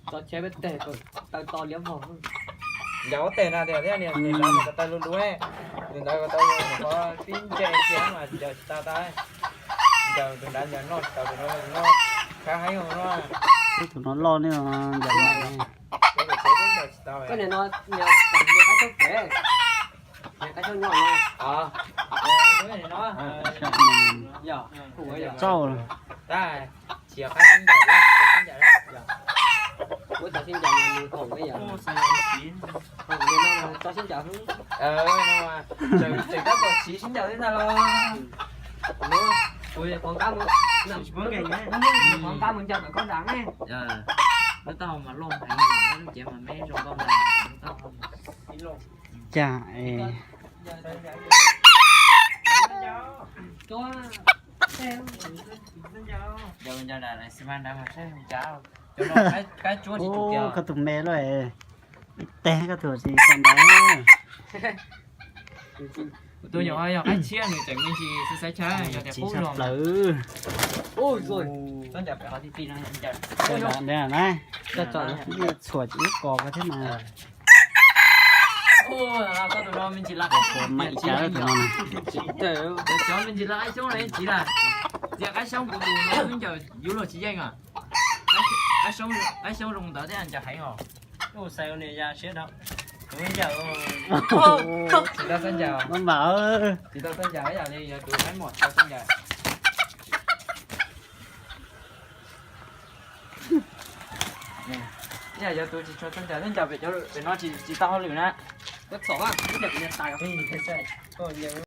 Tso tseg peb teg kom taw to liab vog. Ncaws ua teg no tias thiab niag nws ntawd ko taw lub lub, nws ntawd ko taw lub nws qhov tib ntse kiag mas ncaws tsis tau tau. Ncaws tus nrad ncaws noj tsis tau tus no, tus no khab heev no. Tus no loj ne, ncaws no. Tus no ncaws tsis tau. Koj niam no niag niag qab xyoob pem, niag qab xyoob nyob no. Yog, txauj. Tab sis qab xyoob ncaws, qab xyoob ncaws. Ua tau xyoob ncaws mas nws khoom yom. Tau xyoob ncaws, tseem tab tom siv xyoob ncaws thiab ntag los. Kuv qhov qab mus, qhov qab mus ncaws tom koj nram ne. Lub taub hau mas loj heev, lub cev mas me zoo nkauj ntag. Cas es. Ub, koj tus me loj es. Ib teg koj tus tsis tau ntawd. Tus yog yog qab tshiab nws tseem me ntsis xav xav tshab, yog tias qub zog plaws. Txhob ncaws pem qhov ti ti no ncaws. Ncaws na, txhuam ib kos ko thiab mas. Koj tus no me ntsis laj, txhuam mas ib cab tus no na. Cov me ntsis laj qab xyoob no tsiv lawm. Txiav qab xyoob kuv tus no ncaws yuav luag tsis yeej os. Qab xyoob zoo ntawd thiab ncaws heev os. Tus xaiv ua niam yau siab dhau. Tus ncaws tsis tau txhob ncaws. Tsis tau txhob ncaws ib yam li yog tus qaib mom tsis tau txhob ncaws. Ib yam yog tus tsis tshua txhob ncaws, ncaws pem cov pem no tsis tau hauj lwm na.